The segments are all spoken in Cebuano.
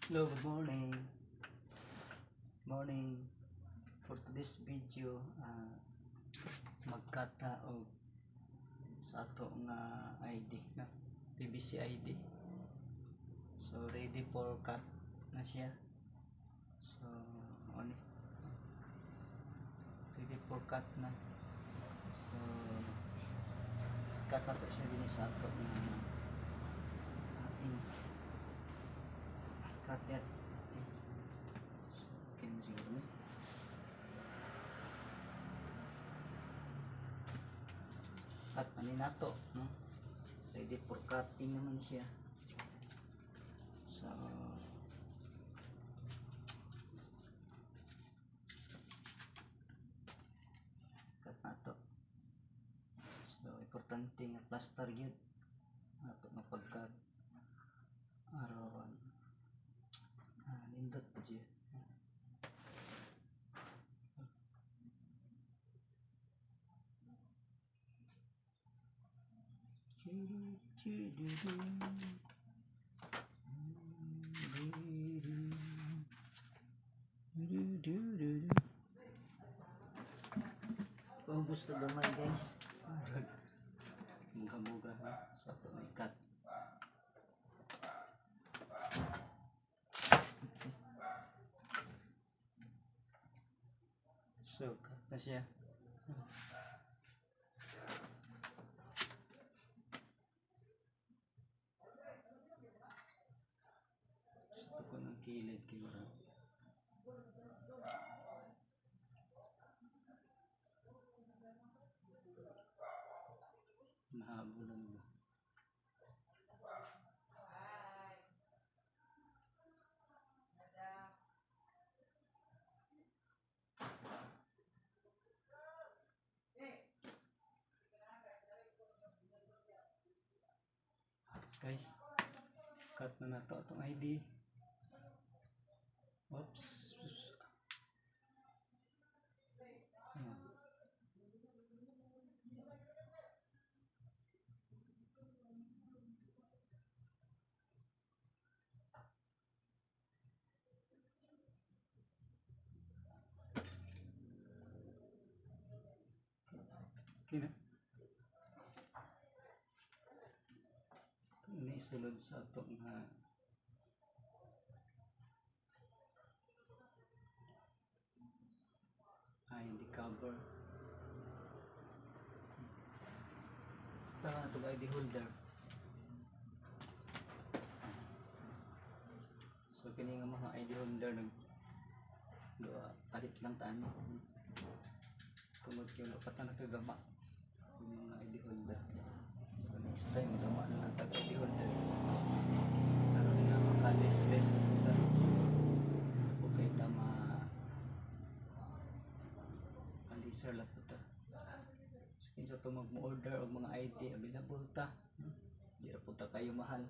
Hello, good morning. Morning. For today's video, mag-cut ta og sa ato nga ID, no? PVC ID. So ready for cut na siya. So ano ni? Ready for cut na. So cut na to siya dinhi sa ato nga ating cutter. Okay. So, okay na siguro ni. Cut na ni nato, no? Ready for cutting naman siya. So, cut na to. So, importante nga plaster gyud ato nga pag-cut aron nindot pa siya. Paubos na gamay, guys. Muga-muga na sa ato may cut. Okay. So, cut na siya. Sa ito ko ng kilid kay murag. Mahabol lang ba? Guys, cut na nato atong ID. Oops. Okay na. Ini sulod sa ato nga ID cover. Tama na ito ID holder. So kini nga mga ID holder nag duha palit lang taan. Tungod kay wala pa ta nakagama yung mga ID holder. So next time gama na lang tag ID holder. Aron nga maka-less-less ta. Okay ta ma kalisar lang po ta. So kinsa to mag-order og mga ID, available ta. Di ra po ta kayo mahal.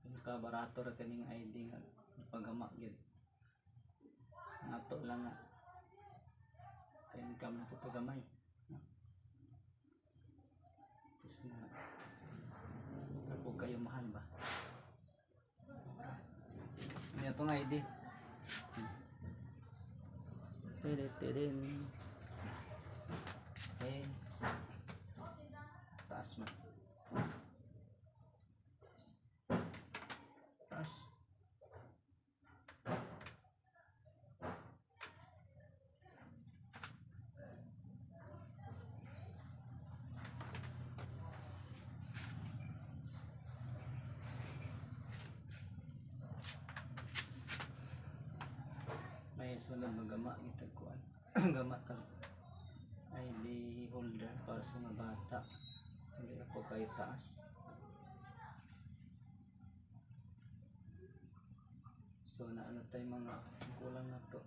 Pinaka barato ra kaning ID nga pagama gyud. Nato lang nga kay income na po to gamay. No? Is na po kayo mahal ba? Okay. Ano itong ID? Tiri-tirin. Okay. Taas mo. Taas. May sunod magama itag kuan. Gama tag ID holder para sa mga bata. Hindi na po kayo taas. So naano tayo mga kulang na to.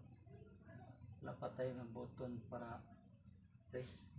Wala pa tayo ng button para press.